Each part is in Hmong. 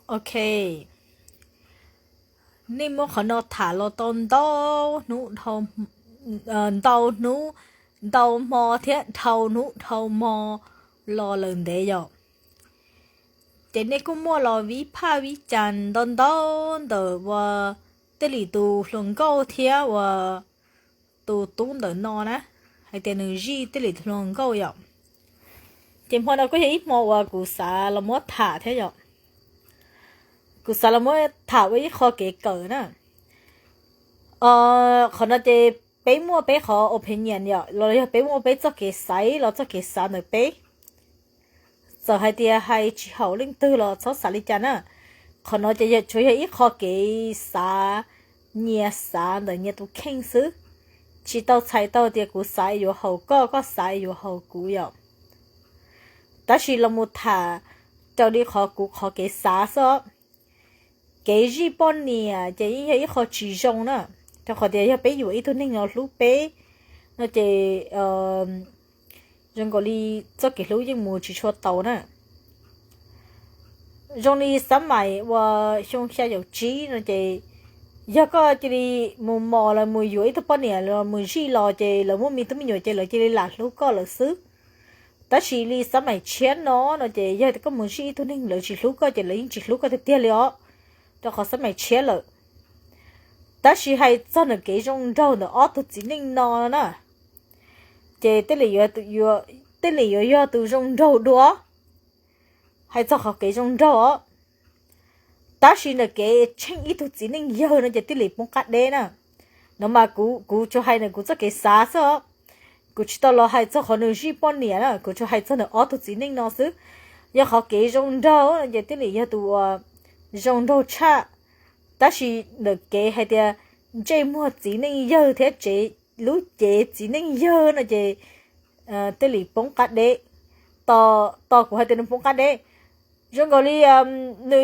Ok, nej muab qhov no tham los tau ntau hnub, ntau hnub, ntau hmo thiab dhau hnub dhau hmo los lawm ntev yom. Ces nej kuj muaj los vib phaj vib cas ntau ntau ntawm uas Tej Lis tus hluas nkauj thiab uas tus tub ntawm no na, hais tias nws zij Tej Lis tus hluas nkauj yom. Ces hmo no kuj yog ib hmo uas kuv xav los muab tham thiab yom. Kuv xav los muab tham ua ib qho kev kawm na. Qhov no ces peb muaj peb qhov opinion yom, los yog peb muaj peb txoj kev xaiv los txoj kev xav ntawm peb. Txawm hais tias hais tsis haum leej twg los txhob xav li cas na. Qhov no ces tsuas yog ib qho kev xav, nyias xav ntawm nyias tus kheej xwb. Tsis tau txhais tau tias kuv xav es yuav haum koj, koj xav es yuav haum kuv yom. Tab sis los mus tham raws li qhov kuv qhov kev xav xwb os. Kev zij poj niam ces yeej yog ib qho tsis zoo na, rau qhov tias yog peb yuav ib tug neeg no hlub peb no ces zoo nkaus li txoj kev hlub yeej mus tsis tshua tau na. Zoo li xab maim uas xyoo xya caum tsib no ces yog koj cia li mus mos los mus yuav ib tug poj niam los mus zij los ces lawv muaj me tub me nyuam ces lawv cia li lam hlub koj lawm xwb. Tab sis li xab maim tshiab no no ces yog tias koj mus zij ib tug neeg lawv tsis hlub koj ces lawv yeej tsis hlub koj tiag tiag li os, rau qhov xab maim tshiab lawm. Tab sis hais txog nws kev zoo nraug ntawm ob tug txiv neej no na, ces Tej Lis, Tej Lis yuav yog tus zoo nraug dua. Hais txog qhov kev zoo nraug os, tab sis ntawm kev tsheej ib tug txiv neej yawg no ces Tej Lis poob qab deb na. No mas kuv, kuv tsuas hais ntawm kuv txoj kev xav xwb os. Kuv tsis tau los hais txog qhov nws zij poj niam na, kuv tsuas hais txog ntawm ob tug txiv neej no xwb. Yog qhov kev zoo nraug no ces Tej Lis yog tus uas zoo nraug tshaj, tab sis ntawm kev hais tias ntsej muag txiv neej yawg thiab tsev, lub cev txiv neej yawg no ces Tej Lis poob qab deb. Tos kuv hais tias nws poob qab deb, zoo nkaus li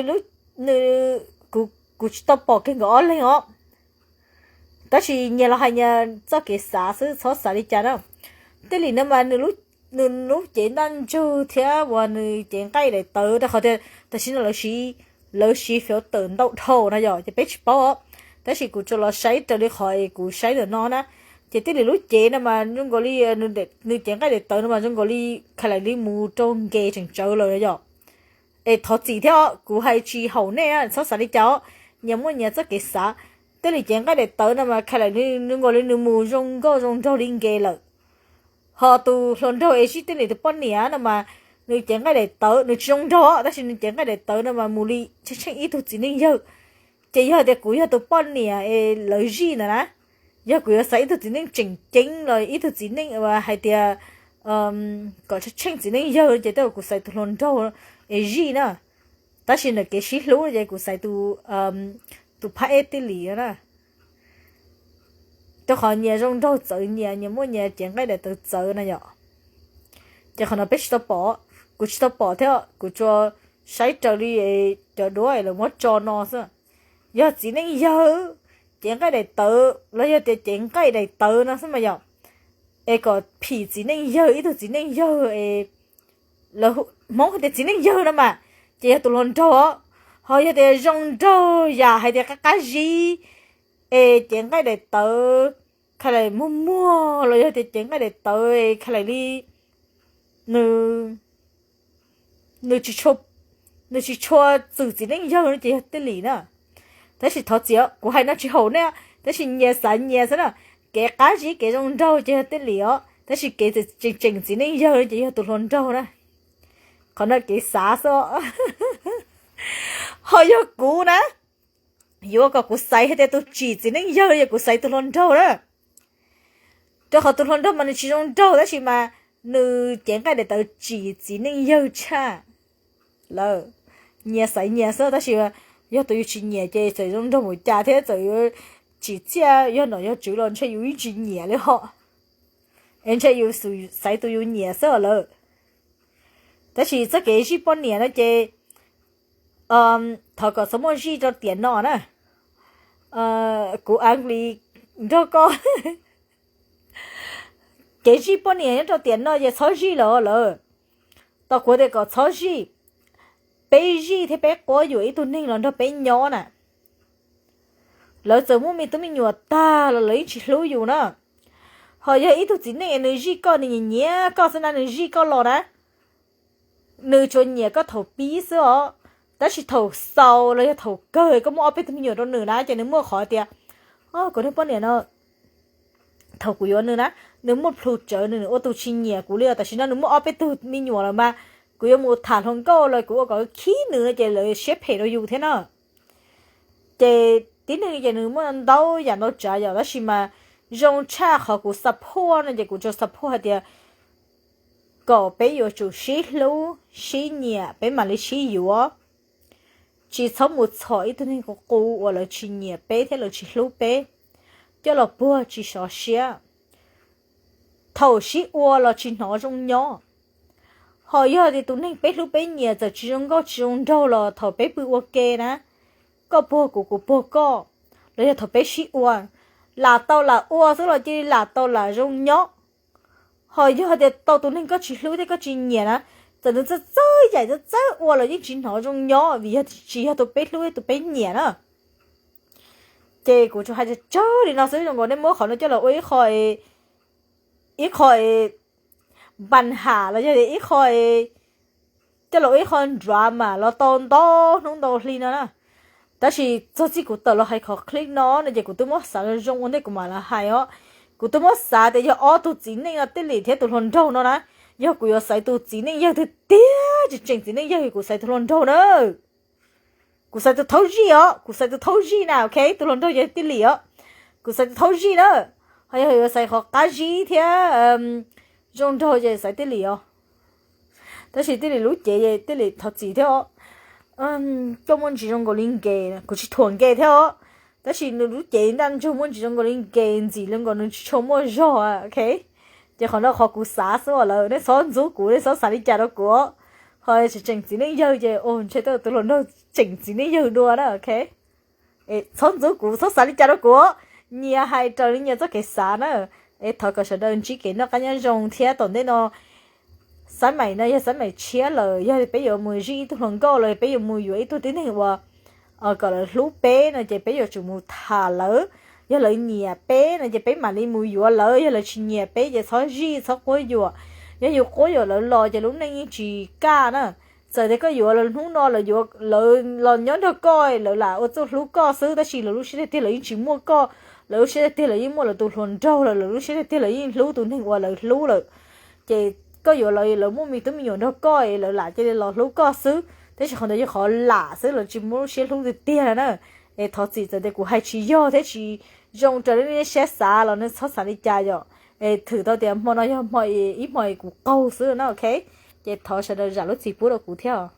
nws, nws, kuv tsis tau pom kiag nkawd ob leeg os. Tab sis nyias los hais nyias txoj kev xav xwb, txhob xav li cas na. Tej Lis no mas nws lub cev ntaj ntsug thiab uas nws cev nqaij daim tawv, rau qhov tias tam sim no lawv siv, lawv siv filter ntau dhau no yom, ces peb tsis paub os. Tab sis kuv tsuas los saib raws li qhov es kuv saib ntawm no na. Ces Tej Lis lub cev no mas zoo nkaus li nws cev nqaij daim tawv no mas zoo nkaus li kha laim li mus rau nkev tseem tsawv lawm yom. Es thov txim thiab os, kuv hais tsis haum nej, txhob xav li cas os, nyias muaj nyias txoj kev xav. Tej Lis cev nqaij daim tawv no mas kha laim zoo nkaus li nws mus zoo nkauj zoo nraug li nkev lawm. Ho tus hluas nraug es zij Tej Lis tus poj niam no mas nws cev nqaij daim tawv, nws tsis zoo nraug os, tab sis nws cev nqaij daim tawv no mas mus li tsheej tsheej ib tug txiv neej yawg. Ces yog tias kuv yog tus poj niam es lawv zij ntawd na, yog kuv yuav xaiv ib tug txiv neej tseem ceeb los ib tug txiv neej uas hais tias kom tsheej txiv neej yawg ces tej zaum kuv xaiv tus hluas nraug es zij na. Tab sis ntawm kev sib hlub ces kuv xaiv tus, tus phab ej Tej Lis na. Rau qhov nyias zoo nraug txawv nyias, nyias muaj nyias cev nqaij daim tawv txawv na yom. Ces qhov no peb tsis tau pom, kuv tsis tau pom thiab, kuv tsuas saib raws li cov duab es lawv muab tso no xwb. Yog txiv neej yawg cev nqaij daim tawv los yog tias cev nqaij daim tawv no xwb mas yom, es kom phim txiv neej yawg, ib tug txiv neej yawg es lawv Hmoob hais tias txiv neej yawg no mas, ces yog tus hluas nraug os. Ho yog tias zoo nraug yam hais tias qab qab zib es cev nqaij daim tawv, kha laim muag muag los yog tias cev nqaij daim tawv kha laim li nws, nws tsis tshua txwm txiv neej yawg no ces yog Tej Lis na. Tab sis thov txim, kuv hais no tsis haum nej, tab sis nyias xav nyias xwb na. Kev qab zib kev zoo nraug ces yog Tej Lis os, tab sis kev tseem tseem txiv neej yawg no ces yog tus hluas nraug na. Qhov no kev xav xwb. Ho yog kuv na, yuav kom kuv xaiv hais tias tus tsim txiv neej yawg yog kuv xaiv tus hluas nraug na. Rau qhov tus hluas nraug mas nws tsis zoo nraug tab sis mas nws cev nqaij daim tawv tsim txiv neej yawg tshaj. Lawm, nyias xaiv nyias xwb tab sis yog tus yus tsis nyiam ces txawm zoo nraug mus cas thiab txawm yuav tsim txiaj yog nom yog tswv los ntshe yus yeej tsis nyiam li hos. Es ntshe yus xaiv tus yus nyiam xwb lawm. Tab sis txoj kev zij poj niam no ces thov kom txhob muaj zij rau tiam no na. Kuv ugly nrog koj. Kev zij poj niam nyob rau tiam no ces txhob zij lawm lawm. Tos kuv tias kom txhob zij. peb zij thiab peb quab yuam ib tug neeg los nrog peb nyob na, lawv txawm muaj me tub me nyuam tag los lawv yeej tsis hlub yus na. Ho yog ib tug txiv neej nws zij koj, nws nyiam nyiam koj xwb na, nws zij koj los na, nws tsuas nyiam koj thaum pib xwb os. Tab sis thaum xaus los yog thaum kawg koj muaj ob peb tug me nyuam rau nws na ces nws muaj qhov tias, kuv niag poj niam no, thaum kuv yuav nws na, nws muaj plhus tsawv, nws ua tus tsis nyiam kuv li os. Tam sim no nws muaj ob peb tug me nyuam lawm mas kuv yuav mus tham hluas nkauj los kuv ua kom khib nws no ces lawv siab phem rau yus thiab na. Ces tib neeg ces nws muaj ntau yam ntau tsav yom, tab sis mas zoo tshaj qhov kuv support no ces kuv tsuas support hais tias kom peb yuav tsum sib hlub sib nyiam peb mam li sib yuav. Tsis txhob mus txhom ib tug neeg qus qus uas lawv tsis nyiam peb thiab lawv tsis hlub peb, coj los puag tsis sov siab. Thaum sib ua los tsis hnov zoo nyob. Ho yog tias tus neeg peb hlub peb nyiam txawm tsis zoo nkauj tsis zoo nraug los thaum peb pw ua ke na, koj puag kuv kuv puag koj, los yog thaum peb sib ua, lam tau lam ua xwb los cia li lam tau lam zoo nyob. Ho yog tias tau tus neeg koj tsis hlub thiab koj tsis nyiam na, txawm nws txawj txawj yaim txawj txawj ua los yeej tsis hnov zoo nyob vim yog tsis yog tus peb hlub tus peb nyiam na. Ces kuv tsuas hais tsawg tsawg li no xwb, zoo nkaus nej muab qhov no coj los ua ib qho, ib qho npan ham los yog ib qho, coj los ua ib qho drama los tau ntau hnub ntau hli no na. Tab sis txog txij kuv tawm los hais qhov clip no no ces kuv twb muab xav zoo zoo ua ntej kuv mam los hais os. Kuv twb muab xav tias yog ob tug txiv neej no Tij Lim thiab tus hluas nraug no na, yog kuv yuav xaiv tus txiv neej yawg twg tiag, tseem tseem txiv neej yawg kuv xaiv tus hluas nraug na. Kuv xaiv tus thaub zij os, kuv xaiv tus thaub zij na, ok, tus hluas nraug yog Tij Lim os. Kuv xaiv tus thaub zij na. Ho yog yuav xaiv qhov qab zib thiab zoo nraug ces xaiv Tij Lim os. Tab sis Tij Lim lub cev, Tij Lim thov txim thiab os. Koj muaj ntsis zoo nkaus li nkev, kuv tsis thuam nkev thiab os. Tab sis nws lub cev ntaj ntsug muaj ntsis zoo nkaus li nkev ntxim li nkaus nws tsis tshua muaj zog, ok. Ces qhov no qhov kuv xav xwb os lawm, nej txhob ntxub kuv, nej txhob xav li cas rau kuv. Ho tseem tseem txiv neej yawg ces ntshe tus hluas nraug tseem txiv neej yawg dua na, ok. Txhob ntxub kuv, txhob xav li cas rau kuv, nyias hais raws li nyias txoj kev xav na. Es thov kom sawv daws ntsib kev noj qab nyob zoo thiab tom ntej no, xab maim no yog xab maim tshiab lawm, yog peb yuav mus zij ib tug hluas nkauj los peb yuav mus yuav ib tug tib neeg uas kom lawv hlub peb no ces peb yuav tsum mus tham lawv. Yog lawv nyiam peb no ces peb mam li mus yuav lawv, yog lawv tsis nyiam peb ces txhob zij txhob quab yuam. Yog yus quab yuam lawv los ces lub neej yeej tsis kaj na. Txawm tias koj yuav lawv hnub no, lawv los nyob nrog koj, lawv lam ua txuj hlub koj xwb, tab sis lawv lub siab tiag tiag lawv yeej tsis muaj koj, lawv lub siab tiag tiag lawv yeej muaj lawv tus hluas nraug lawm, lawv lub siab tiag tiag lawv yeej hlub tus neeg uas lawv hlub lawm. Ces koj yuav lawv, lawv muaj me tub me nyuam nrog koj es lawv lam cia li los hlub koj xwb, tab sis qhov ntawd yog qhov lam xwb, lawv tsis muaj lub siab hlub tiag tiag na. Es thov txim txawm tias kuv hais tsis yog thiab tsis zoo raws li nej siab xav los nej txhob xav li cas yom. Es thwm tau tias hmo no yog hmo, ib hmo kuv qaug xwb na, ok. Ces thov sawv daws zam lub txim pub rau kuv thiab.